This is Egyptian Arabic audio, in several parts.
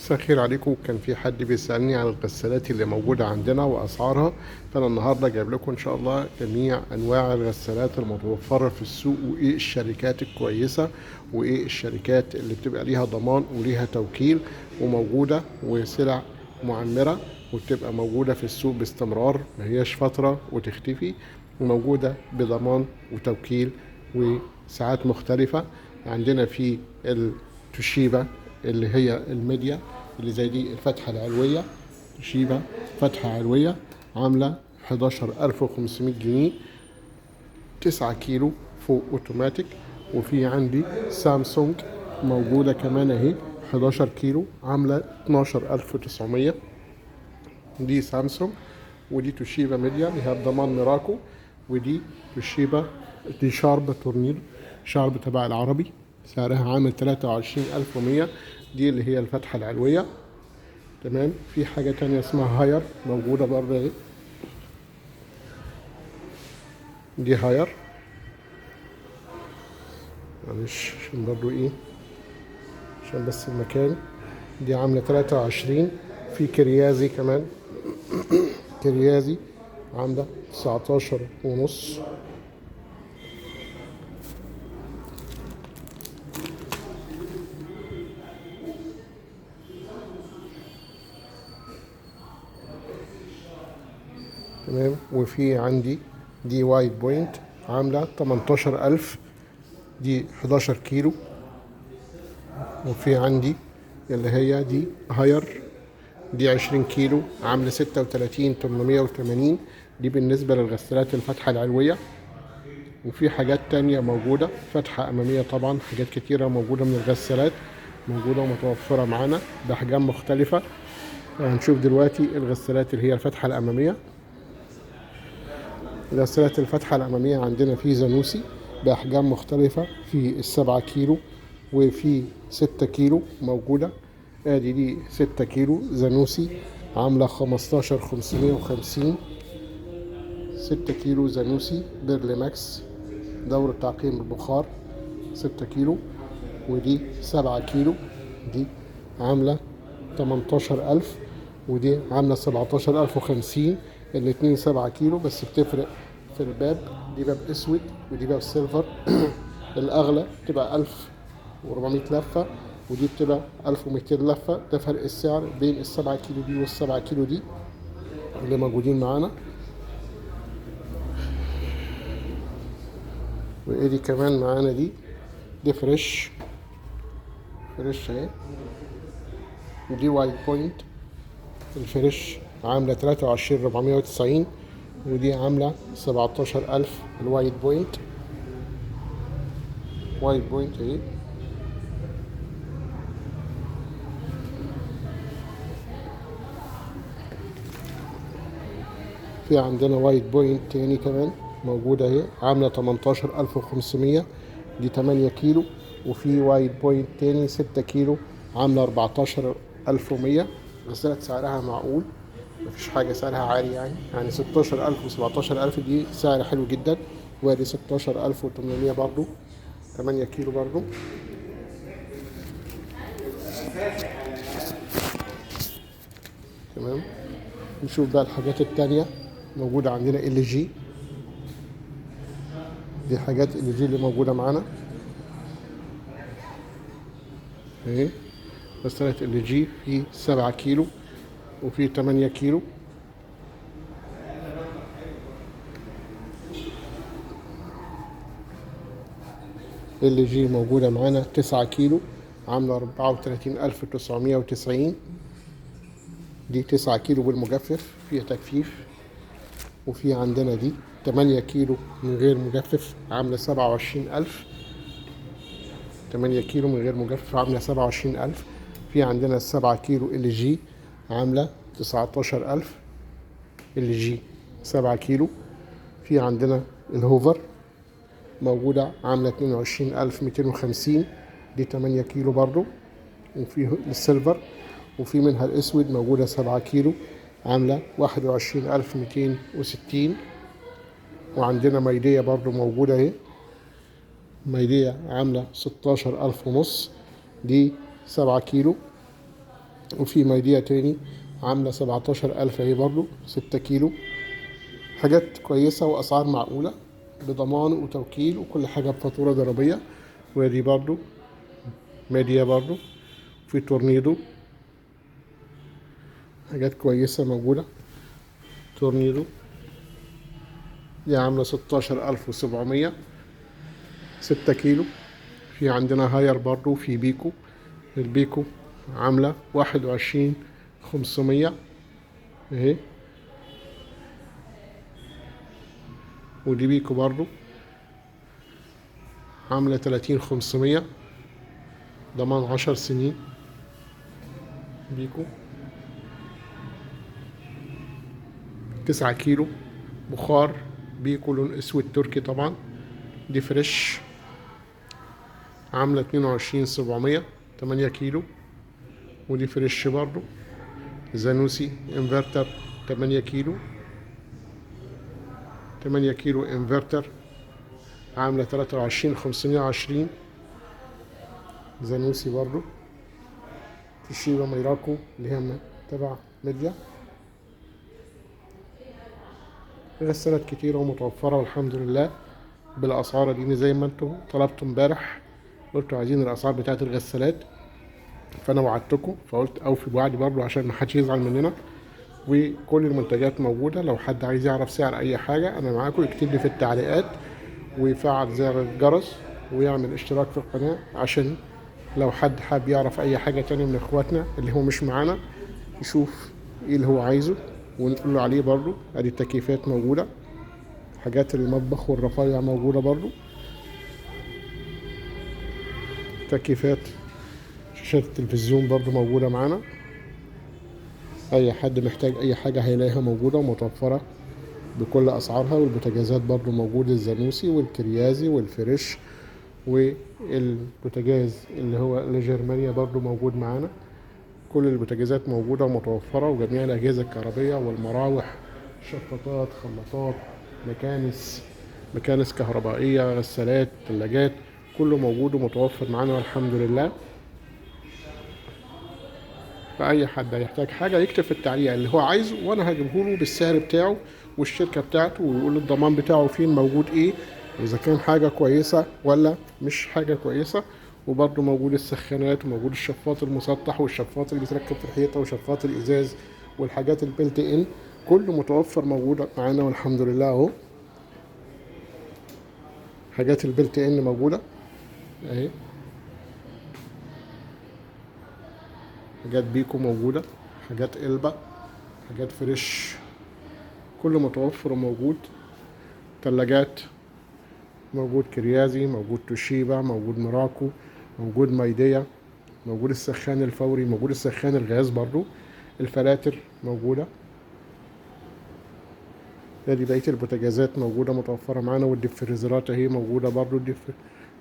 مساء الخير عليكم. كان في حد بيسألني عن الغسالات اللي موجودة عندنا وأسعارها، فأنا النهاردة جايب لكم إن شاء الله جميع أنواع الغسالات المتوفرة في السوق، وإيه الشركات الكويسة وإيه الشركات اللي بتبقى ليها ضمان وليها توكيل وموجودة وسلع معمرة وبتبقى موجودة في السوق باستمرار، ما هياش فترة وتختفي، وموجودة بضمان وتوكيل وساعات مختلفة. عندنا في التوشيبا اللي هي الميديا اللي زي دي، الفتحة العلوية، توشيبا فتحة علوية عاملة 11500 جنيه، 9 كيلو فوق اوتوماتيك. وفي عندي سامسونج موجودة كمان اهي 11 كيلو عاملة 12900، دي سامسونج. ودي توشيبا ميديا ليها بضمان ميراكو، ودي توشيبا دي شارب تورنير شارب تبع العربي سعرها عامل 23100، دي اللي هي الفتحة العلوية. تمام. في حاجة تانية اسمها هاير موجودة برضه اهي، دي هاير، معلش عشان برضه ايه، عشان بس المكان. دي عاملة 23. في كريازي كمان، كريازي عاملة 19.5. تمام. وفي عندي دي وايت بوينت عاملة 18000، دي 11 كيلو. وفي عندي اللي هي دي هاير، دي 20 كيلو عاملة 36880، دي بالنسبة للغسالات الفتحة العلوية. وفي حاجات تانية موجودة فتحة أمامية، طبعا حاجات كتيرة موجودة من الغسالات موجودة ومتوفرة معانا بأحجام مختلفة. هنشوف دلوقتي الغسالات اللي هي الفتحة الأمامية. غسالات الفتحة الأمامية عندنا في زانوسي بأحجام مختلفة، في 7 كيلو وفي 6 كيلو موجودة. ادي دي 6 كيلو زانوسي عاملة 15550، 6 كيلو زانوسي بيرلي ماكس دورة تعقيم البخار 6 كيلو. ودي 7 كيلو دي عاملة 18000، ودي عاملة 17050، الاتنين 7 كيلو بس بتفرق في الباب، دي باب اسود ودي باب silver. الاغلى بتبقى 1400 لفة ودي بتبقى 1200 لفة، ده فرق السعر بين 7 كيلو دي وال7 كيلو دي اللي موجودين معانا. وادي كمان معانا دي فريش، فريش اهي، ودي وايت بوينت. الفريش عاملة 23490، ودي عاملة 17000 الوايت بوينت، وايت بوينت اهي. في عندنا وايت بوينت تاني كمان موجودة اهي عاملة 18500، دي 8 كيلو. وفي وايت بوينت تاني 6 كيلو عاملة 14100. غسالة سعرها معقول، مفيش حاجة سعرها عالي، يعني 16000 و17000 دي سعر حلو جدا. وادي 16800 برضو 8 كيلو برضو. تمام. نشوف بقى الحاجات التانية موجودة عندنا. ال جي، دي حاجات ال جي اللي موجودة معانا اهي. غسالة ال جي في 7 كيلو وفي 8 كيلو. ال جي موجودة معانا 9 كيلو عاملة 34990، دي 9 كيلو بالمجفف فيها تجفيف. وفي عندنا دي 8 كيلو من غير مجفف عاملة 27000، 8 كيلو من غير مجفف عاملة 27000. في عندنا 7 كيلو ال جي عاملة 19000، ال جي 7 كيلو. في عندنا الهوفر موجودة عاملة 22250، دي 8 كيلو برضو. وفي السيلفر، وفي منها الأسود موجودة 7 كيلو عاملة 21260. وعندنا ميدية برضو موجودة اهي، ميدية عاملة 16500، دي 7 كيلو. وفي ميديا تاني عاملة 17,000 اهي برضو 6 كيلو. حاجات كويسة وأسعار معقولة بضمان وتوكيل وكل حاجة بفاتورة ضريبية. ودي برضو ميديا برضو، في تورنيدو، حاجات كويسة موجودة. تورنيدو دي عاملة 16,700 6 كيلو. في عندنا هاير برضو، في بيكو، البيكو عاملة 21,500 اهي. ودي بيكو برضو عاملة 30,500، ضمان 10 سنين بيكو. 9 كيلو بخار بيكو لون اسود تركي طبعا، دي فريش عاملة 22,700، 8 كيلو. ودي فريش برضو زانوسي انفرتر 8 كيلو، 8 كيلو انفرتر عاملة 23,520 زانوسي برضو. توشيبا ميراكو اللي هي تبع ميديا. غسالات كتيرة ومتوفرة والحمد لله بالأسعار دي زي ما انتوا طلبتوا امبارح، قلتوا عايزين الأسعار بتاعت الغسالات، فأنا وعدتكم فقلت أوفي بوعدي برضو عشان ما حدش يزعل مننا. وكل المنتجات موجودة، لو حد عايز يعرف سعر أي حاجة أنا معاكم، يكتب لي في التعليقات ويفعل زر الجرس ويعمل اشتراك في القناة، عشان لو حد حاب يعرف أي حاجة تانية من إخواتنا اللي هو مش معانا يشوف إيه اللي هو عايزه ونقول له عليه برضو. أدي التكييفات موجودة، حاجات المطبخ والرفايع موجودة برضو، تكييفات، شاشات التلفزيون برضو موجودة معانا. أي حد محتاج أي حاجة هيلاقيها موجودة ومتوفرة بكل أسعارها. والبوتاجازات برضو موجودة، الزانوسي والكريازي والفريش والبوتاجاز اللي هو لجرمانيا برضو موجود معانا. كل البوتاجازات موجودة ومتوفرة، وجميع الأجهزة الكهربية والمراوح، شفاطات، خلاطات، مكانس، مكانس كهربائية، غسالات، ثلاجات، كله موجود ومتوفر معانا والحمد لله. فأي حد هيحتاج حاجة يكتب في التعليق اللي هو عايزه وأنا هجيبه له بالسعر بتاعه والشركة بتاعته، ويقول الضمان بتاعه فين موجود إيه، وإذا كان حاجة كويسة ولا مش حاجة كويسة. وبرضه موجود السخانات، وموجود الشفاط المسطح والشفاط اللي بيتركب في الحيطة وشفاط الإزاز والحاجات البلت إن، كله متوفر موجود معانا والحمد لله أهو. حاجات البلت إن موجودة أهي، حاجات بيكو موجودة، حاجات إلبا، حاجات فريش، كله متوفر وموجود. تلاجات موجود، كريازي موجود، توشيبا موجود، مراكو موجود، مايديا موجود، السخان الفوري موجود، السخان الغاز برضو، الفلاتر موجودة. ادي بقية البوتاجازات موجودة متوفرة معانا، والديفريزرات اهي موجودة برضو. ال deep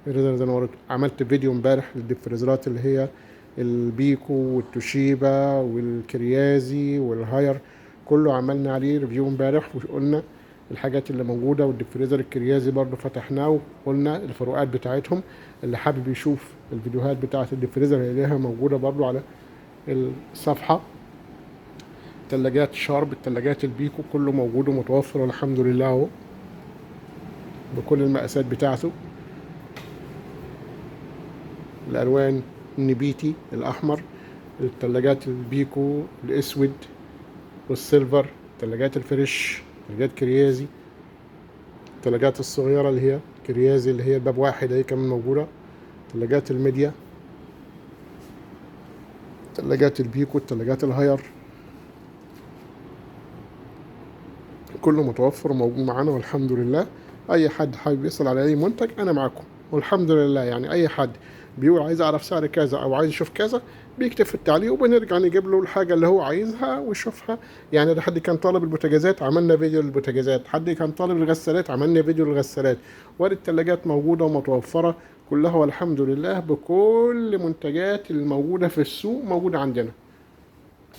freezer زي ما عملت فيديو امبارح للديفريزرات اللي هي البيكو والتوشيبا والكريازي والهاير، كله عملنا عليه review امبارح وقلنا الحاجات اللي موجودة. وال deep freezer الكريازي برضو فتحناه وقلنا الفروقات بتاعتهم. اللي حابب يشوف الفيديوهات بتاعة ال deep freezer هيلاقيها موجودة برضو على الصفحة. تلاجات شارب، التلاجات البيكو، كله موجود ومتوفر والحمد لله اهو بكل المقاسات بتاعته. الالوان النبيتي الاحمر، التلاجات البيكو الاسود وال silver، تلاجات الفريش، تلاجات كريازي، التلاجات الصغيرة اللي هي كريازي اللي هي الباب واحد اهي كمان موجودة، تلاجات الميديا، تلاجات البيكو، التلاجات الهاير، كله متوفر وموجود معانا والحمد لله. اي حد حابب يسأل على اي منتج انا معاكم والحمد لله. يعني اي حد بيقول عايز اعرف سعر كذا او عايز اشوف كذا بيكتب في التعليق وبنرجع نجيب له الحاجة اللي هو عايزها ويشوفها. يعني ده حد كان طالب البوتاجازات عملنا فيديو للبوتاجازات، حد كان طالب الغسالات عملنا فيديو للغسالات، والتلاجات موجودة ومتوفره كلها والحمد لله بكل منتجات الموجودة في السوق موجودة عندنا.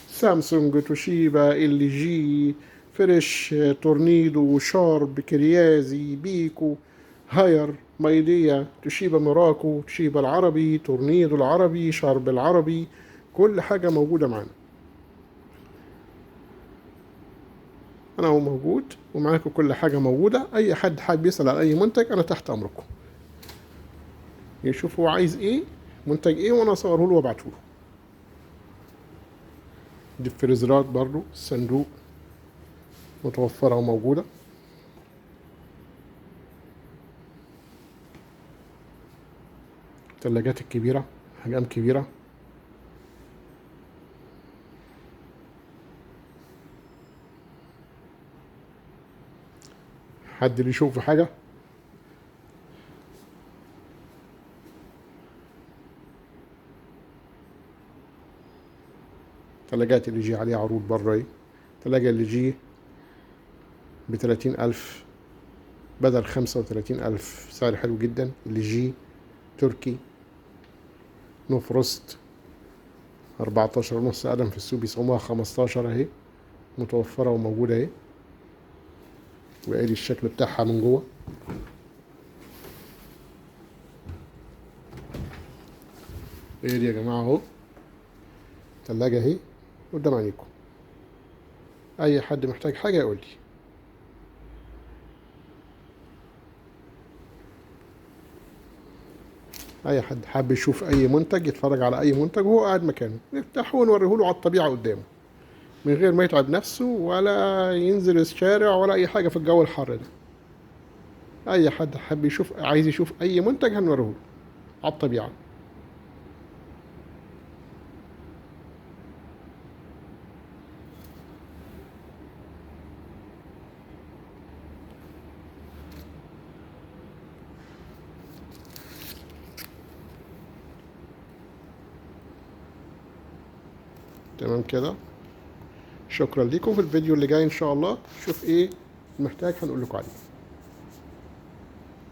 سامسونج، توشيبا، ال جي، فريش، تورنيدو، شارب، كريازي، بيكو، هاير، مايديا، توشيبا ميراكو، توشيبا العربي، تورنيدو العربي، شارب العربي، كل كل حاجة موجودة معانا. انا هو موجود ومعاكم كل حاجة موجودة. اي حد حابب يسأل على اي منتج انا تحت امركم، يشوف هو عايز ايه، منتج ايه، وانا اصوره له وابعته له. دي الفريزرات برضو الصندوق متوفرة وموجودة. الثلاجات الكبيرة، أحجام كبيرة. حد اللي يشوف حاجة؟ ثلاجات اللي جي عليها عروض بره اهي. ثلاجة اللي جي ب30,000 بدل 35,000، سعر حلو جدا. اللي جي تركي no frost 14.5 قدم في السوق بيسموها 15 اهي، متوفرة وموجودة اهي. وادي الشكل بتاعها من جوه. ايه دي يا جماعة؟ اهو تلاجة اهي قدام عينيكم. اي حد محتاج حاجة يقول لي. اي حد حابب يشوف اي منتج، يتفرج على اي منتج وهو قاعد مكانه، نفتحه ونوريه له على الطبيعة قدامه من غير ما يتعب نفسه ولا ينزل الشارع ولا اي حاجة في الجو الحر ده. اي حد حابب يشوف، عايز يشوف اي منتج هنوريه له على الطبيعة. تمام كده. شكرا لكم. في الفيديو اللي جاي ان شاء الله شوف ايه المحتاج هنقول لكم عليه.